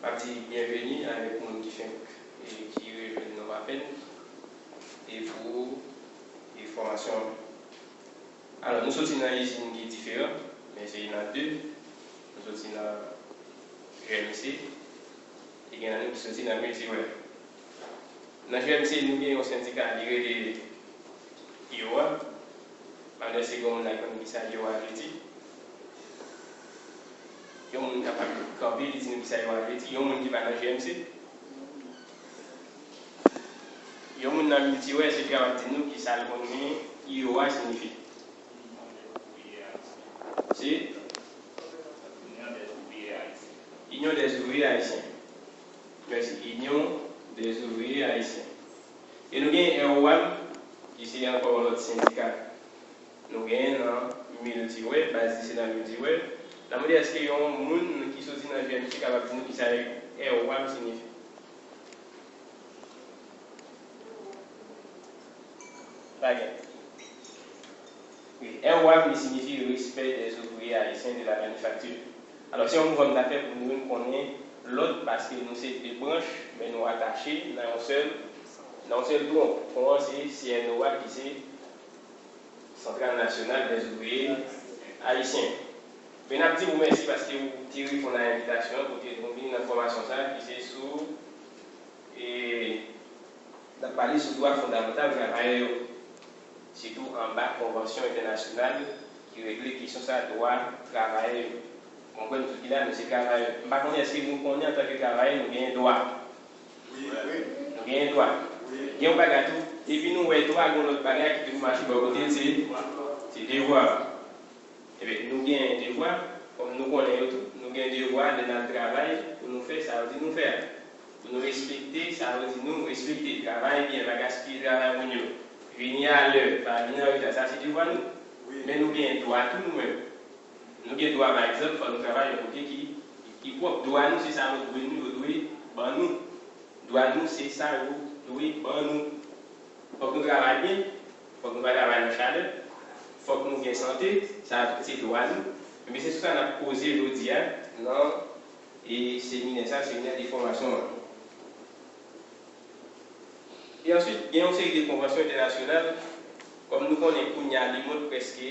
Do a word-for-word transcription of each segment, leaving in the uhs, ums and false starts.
M ap di byenveni avèk moun ki fenk e ki rejwenn nou apèn e pou e fòmasyon an. Alò, nou soti nan izin ki diferan, men se nan de. Nou soti nan G M C, e gen nan nou ki soti nan Multiware. Nan G M C, nou gen yon sendika, li rele yoa. M pa kwè si gen moun la ki konn ki sa yoa vle di. Yon moun kapab kanpe, li di nou ki sa yoa vle di. Yon moun ki pa nan G M C. Yon moun nan Multiware, se kapab di nou ki sa l konnen yoa siyifi. Se Union des Ouvriers Haïtiens. Mèsi. Union des Ouvriers Haïtiens. E nou gen Air One, ki se ankò yon lòt sendika. Nou gen nan Multiware, baz li se nan Multiware. N ap mande èske yon moun ki soti nan G M C kapab di nou ki sa Air One siyifi? Pa gen. Wi, Air One, li siyifi Respect des Ouvriers Haïtiens de la Manufacture. Alò, se yon mouvman n ap fè pou nou menm konnen lòt, paske nou se de branch, men nou atache nan yon sèl, nan yon sèl twon. Twon an se C N O A, ki se Centrale Nationale des Ouvriers Haïtiens. Men n ap di w mèsi paske w te reponn a envitasyon an pou te nou vin nan fòmasyon sa a ki se sou, e, n ap pale sou dwa fondamantal travayè yo, sitou anba konvansyon entènasyonal ki regle kesyon sa a, dwa travayè yo. Bon, mwen, m tout ki la, nou se travayè. M pa konnen èske nou konnen antanke travayè, nou genyen dwa. Nou genyen dwa. Gen yon bagay tou, epi nou wè dwa, gen yon lòt bagay ki toujou mache bò kote l, se, se devwa. Ebyen, nou genyen devwa, kòm nou konnen yo tout, nou gen devwa lè n al travay pou nou fè sa yo di nou fè a. Pou nou respekte sa yo di nou respekte. Travay byen, pa gaspiye travay moun yo. Vini alè, pa vini anreta, sa se devwa nou. Men nou genyen dwa tou nou menm. Nou gen dwa, pa egzanp, fò nou travay yon kote ki, ki pwòp. Dwa nou, se sa yo dwe nou, yo dwe ban nou. Dwa nou, se sa yo dwe ban nou. Fòk nou travay byen, fòk nou pa travay nan chalè, fòk nou gen sante, sa tout se dwa nou. Ebyen, se sou sa n ap koze jodi a, nan, e, seminè sa, seminè de fòmasyon an. E answit, gen yon seri de konvansyon entènasyonal, kòm nou konnen kounye a, lemond prèske,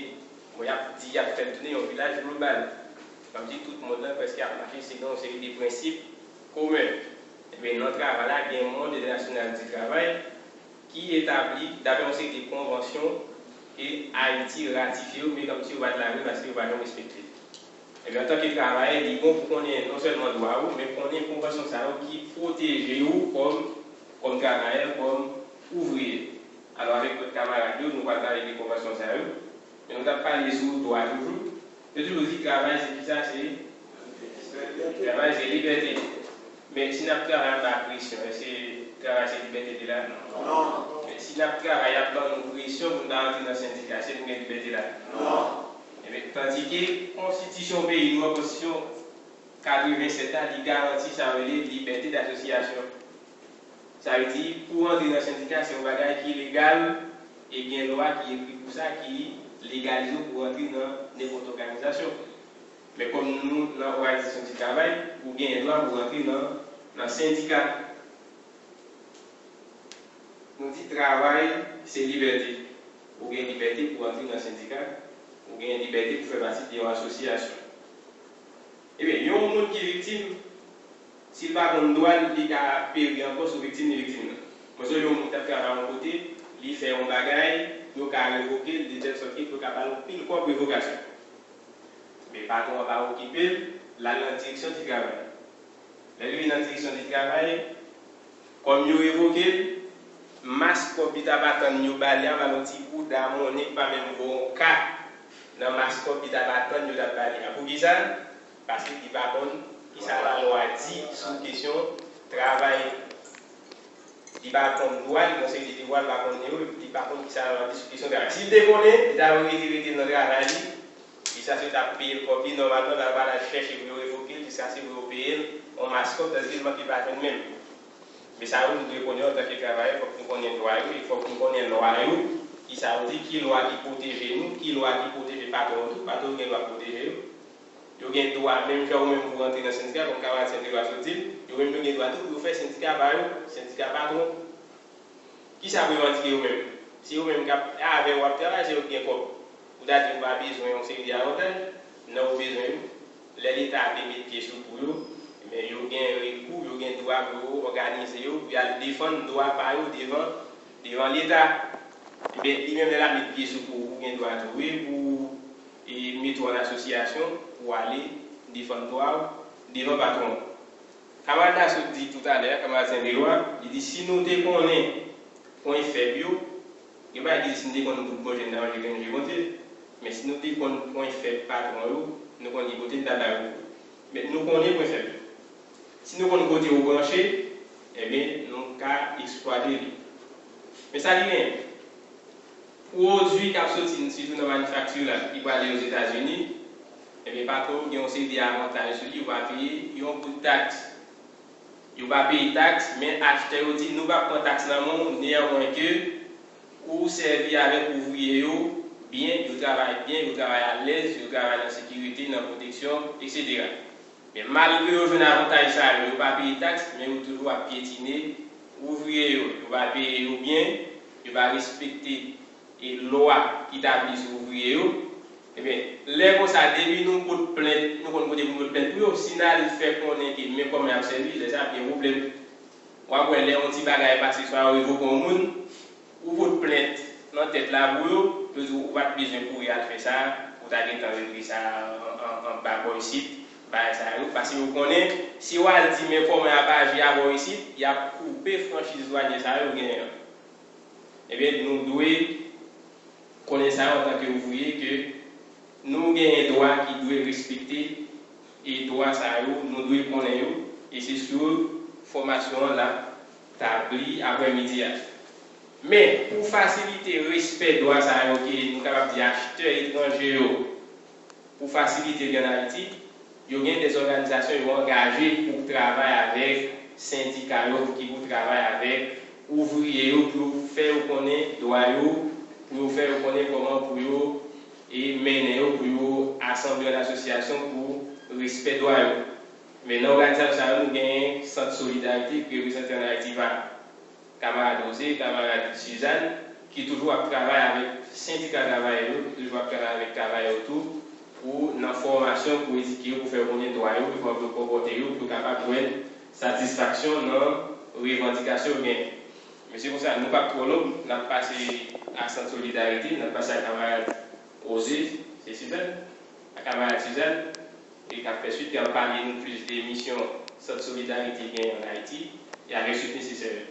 bon, y ap di, y ap fè l tounen yon vilaj global. Kòmsi tout mond lan prèske ap mache selon yon seri de prensip komen. Ebyen, nan travay la, gen mond entènasyonal di travay ki etabli dapre yon seri de konvansyon ke Ayiti ratifye yo, men kòmsi yo pa t la vre paske yo pa janm respekte. Ebyen, antanke travayè, li bon pou konnen non sèlman dwa ou, men konnen konvansyon sa yo ki pwoteje ou kòm, kòm travayè, kòm ouvriye. Alò, avèk lòt kamarad yo, nou pral pale de konvansyon sa yo. Men nou t ap pale sou dwa toujou. Yo toujou di travay se kisa? Se, travay se libète. Men si n ap travay anba presyon, èske travay se libète li la? Non. Men si n ap travay, y ap ban nou presyon pou n ta rantre nan sendika, èske nou gen libète la? Non. Ebyen, tandike konstitisyon peyi nou an, konstitisyon katrevennsèt la, li garanti sa yo rele libète dasosyasyon. Sa vle di, pou w antre nan sendika, se yon bagay ki legal, e gen lwa ki ekri pou sa, ki legalize w pou w antre nan nenpòt òganizasyon. Men kòm nou nan òganizasyon di travay, ou genyen dwa pou w antre nan, nan sendika. Nou di travay se libète. Ou gen libète pou w antre nan sendika, ou gen libète pou fè pati de yon asosyasyon. Ebyen, yon moun ki viktim, si l pa konn dwa l, li ka peri ankò sou viktim li viktim nan. Mwen sonje yon moun ki t ap travay yon kote, li fè yon bagay, yo ka revoke l, de tèl sòt ke yo ka ba l yon pil kòb revokasyon. Men patwon an pa okipe l, l al nan direksyon di travay. Lè l rive nan direksyon di travay, kòm yo revoke l, mas kòb li t ap atann yo ba li a, ba l yon ti bouda monnen ki pa menm vo yon ka nan mas kòb li t ap atann yo t ap ba li a. Poukisa? Paske li pa konn kisa lalwa di sou kesyon travay. Li pa konn dwa, li nan seri de devwa, li pa konnen yo, li pa konn kisa lalwa di sou kesyon travay. Si l te konnen, li ta rete, rete nan travay li, jiskaske yo ta peye l kòb li nòmalman, l pa t al chèche pou yo revoke l, jiskaske pou yo peye l yon mas kòb, tandike l manke pa jwenn menm. Men sa yo, nou dwe konnen antanke travayè, fòk nou konnen dwa yo, e fòk nou konnen lwa yo, kisa yo di, ki lwa ki pwoteje nou, ki lwa ki pwoteje patwon yo tou, patwon yo gen dwa pwoteje yo. Yo gen dwa, menm jan ou menm ou rantre nan sendika, kòm kamarad Sendika sot di l, yo menm yo gen dwa tou pou yo fè sendika pa yo, sendika patwon. Kisa yo revandike yo menm? Se yo menm k ap avè w ap travay, se yo ki gen kòb. Ou ta di ou pa bezwen yon seri de avantaj, nan ou bezwen yo. Lè Leta vle met pye sou kou yo, men yo gen rekou, yo gen dwa pou yo òganize yo, pou y al defann dwa pa yo devan, devan Leta. Ebyen, li menm lè l ap met pye sou kou, ou gen dwa tou, wi, pou e mete w an asosyasyon pou w ale defann dwa w devan patwon w. Kamarad la sot di toutalè, kamarad Sendelwa, li di si nou te konnen pwen fèb yo, gen bagay ki di si nou te konn bout bon je n ta manje grenn je Bondye, men si nou te konn pwen fèb patwon yo, nou konn ki kote n ta bay yo. Men nou konnen pwen fèb yo. Si nou konn kote yo branche, ebyen, nou ka eksplwate li. Men sa li genyen. Pwodui k ap soti sitou nan manifakti la, ki prale Ozetazini, ebyen, patwon yo gen yon seri de avantaj sou li, yo pa peye yon goud taks. Yo pa peye taks, men achtè yo di nou p ap pran taks nan men w, neyamwen ke ou sèvi avèk ouvriye yo byen, yo travay byen, yo travay alèz, yo travay nan sekirite, nan pwoteksyon, etsetera. Men malgre yo jwenn avantaj sa yo, yo pa peye taks, men yo toujou ap pyetine ouvriye yo. Yo pa peye yo byen, yo pa respekte e lwa ki tabli sou ouvriye yo. Ebyen, lè konsa, depi nou pot plent, nou konn kote pou nou pot plent pou yo, si n al fè konnen ke men kòman y ap sèvi, lè sa ap gen pwoblèm. W ap wè lè yon ti bagay pase, swa yo revoke yon moun, ou pot plent nan tèt la pou yo, yo di w ou pa t bezwen kouri al fè sa, ou ta gentan regle sa an, an, anba bò isit, bagay sa yo, paske yo konnen, si w al di men kòman y ap aji abò isit, y ap koupe franchiz dwanyè sa yo genyen an. Ebyen, nou dwe konnen sa yo antanke ouvriye, ke nou genyen dwa ki dwe respekte, e dwa sa yo, nou dwe konnen yo, e se sou fòmasyon an l ap tabli aprèmidi a. Men, pou fasilite respè dwa sa yo ke nou kapab di achtè etranje yo, pou fasilite li ann Ayiti, yo gen de òganizasyon yo angaje pou travay avèk sendika yo, pou ki pou travay avèk ouvriye yo, pou yo fè yo konnen dwa yo, pou yo fè yo konnen kòman pou yo e mennen yo, pou yo asanble an asosyasyon pou respè dwa yo. Men nan òganizasyon sa yo, nou gen Sant Solidarite ki reprezante ann Ayiti pa kamarad Oze, kamarad Suzanne, ki toujou ap travay avèk sendika travayè yo, ki toujou ap travay avèk travayè yo tou, pou nan fòmasyon, pou edike yo, pou fè yo konnen dwa yo, pou fè yo konpòte yo, pou yo kapab jwenn satisfaksyon nan revandikasyon yo genyen. Men se konsa, nou p ap twò long, n ap pase a Sant Solidarite, n ap pase a kamarad Oze, se Suzanne, a kamarad Suzanne, e k ap fè swit, k ap pale nou plis de misyon Sant Solidarite genyen ann Ayiti, e avèk swit nesesè yo.